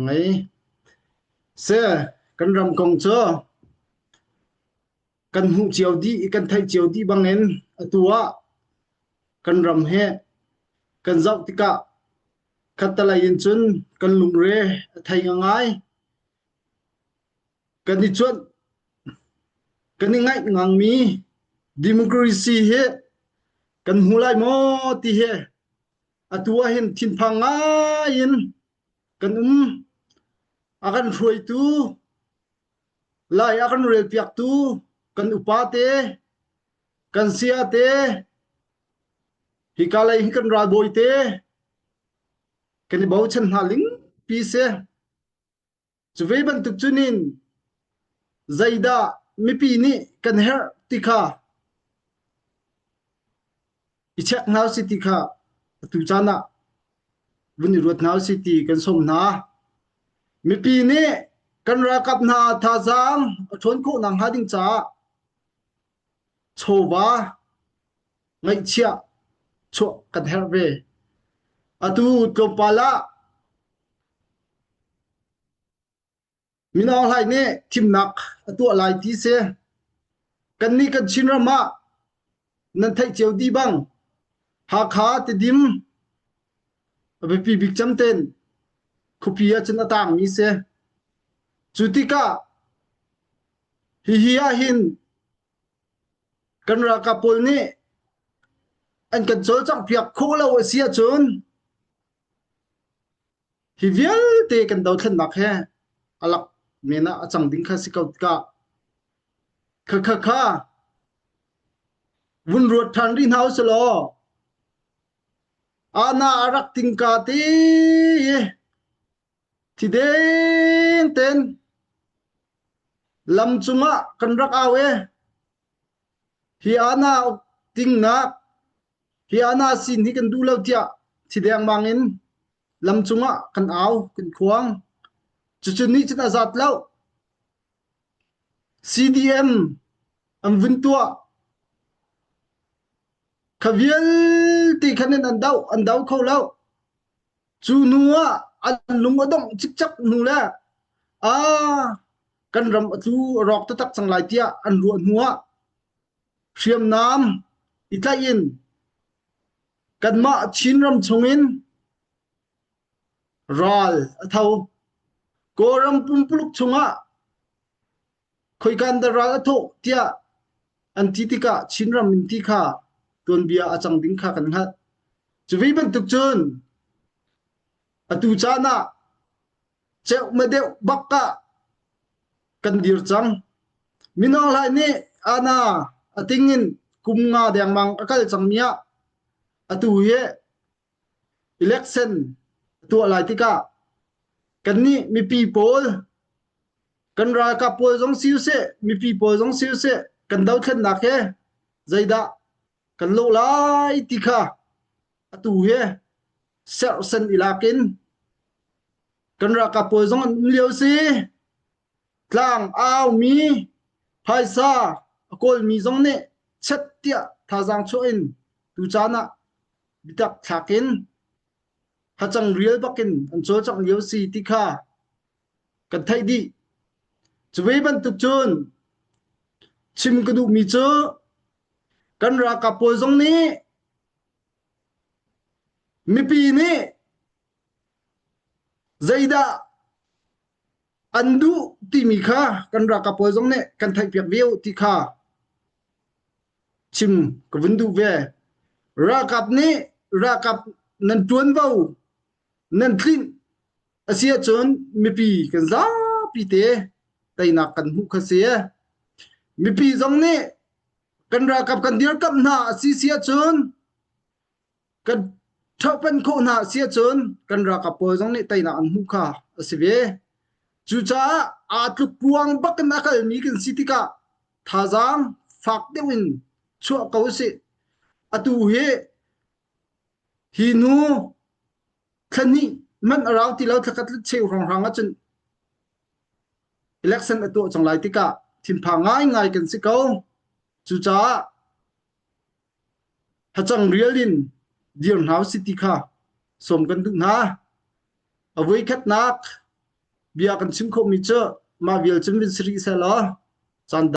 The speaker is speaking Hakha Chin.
Ngei. Seh, kan ram kong cu kan hmuh cio dih i kan theih cio dih bangin atu ah kan ram hi kan zoh tikah khattelei in cun kan lungre a thei ngai. Kan i cuanh, kan i ngaih ngangmi democracy hi kan hmu lai maw ti hi atu ah hin thinphang ngai in kan um. A kan hruaitu, lai a kan relpiaktu kan upa te, kan saya te, hika lei hi kan ralbawi te, kan i bochan hna ling pi si. Cu ve bantuk cunin zeidah mipi nih kan herh ti kha i check hna usih ti kha atu caan ah vun i ruat hna usih ti kan sawm hna. Mipi nih kan ralkap hna thazaang a ṭhawn khawh nakhnga ding caah chawva ngaihchiah chuah kan herh ve. Atu tlawmpal ah Min Aung Hlaing nih thimnak a tuah lai ti si. Kannih kan Chinram ah nan theih cio dih bang Hakha Tidim a biapi bik cem ten khuapi ahcun a tangmi si. Cu tikah hihi ahhin kan ralkap pawl nih an kan cawlcanghpiak khawh lo a si ahcun Hi vialte kan dothlennak he a lak men ah a cang ding kha si ko tikah kha kha vun ruat ṭhan rih hna usih law ana a rak tingka te i thi deng ten lam cungah kan rak au e hi ana tingnak Hi ana sin hi kan duh lo tiah thi dengmang in lam cungah kan au, kan khuang. Cucu nih cun a zat lo. CDM an vun tuah. Kha vialte khan in an doh, an do kho lo. Cu hnu ah an lung a dongh cikcek hnu le ah kan ram a tlu a rawk taktak cang lai tiah an ruah hnu ah Hriamnam i tlaih in kanmah Chinram chungin ral a tho. Kawlram pumpuluk chungah khoikan dah ral a thawh tiah an ti tikah Chinram in ti kha tuanbia a cang ding kha kan hngalh. Cuvi bantuk cun atu caan ah Ceuhma deuh bak ah kan dir cang. Mino Hlai nih ana a ting in kum nga dengmang a kal cangmi ah atu hi election tuah lai tikah kannih mipi pawl kan ralkap pawl zong si usih mipi pawl zong si usih kan dothlennak he zeidah kan lawh lai ti kha atu hi serhsan i lak in kan ralkap pawl zong an um lio si. Tlang aumi phaisa a kawlmi zong nih chet tiah thazaang chuah in tu caan ah biatak thlak in hacang rial bakin an cawlcangh lio si ti kha kan theih dih. Cu ve bantuk cun chim ka duhmi cu kan ralkap pawl zong nih Mipi nih zeidah an duh timi kha kan ralkap pawl zong nih kan theihpiak ve u ti kha chim ka vun duh ve. Ralkap nih ralkap nan ṭuanvo nan tlinh a si ahcun mipi kan zapi te teinak kan hmuh kha si. Mipi zong nih kan ralkap kan dirkamh hna a si si ahcun kan ṭhohpen khawh hna a si ahcun kan ralkap pawl zong nih teinak an hmuh kha a si ve. Cucaah aa tluk puang bak in a kalmi kan si tikah thazaang fak deuh in chuah ko usih. Atu hi hi hnu thla hnih hmanh a rau ti lo thla khat le cheu hrawnghrang ahcun election a tuah cang lai tikah thinphang ngaingai kan si ko. Cucaah hacang rial in dir hna usih ti kha sawm kan duh hna. A voikhatnak. Bia kan chim khawhmi cu mah vial cun vun si rih seh law caan dang.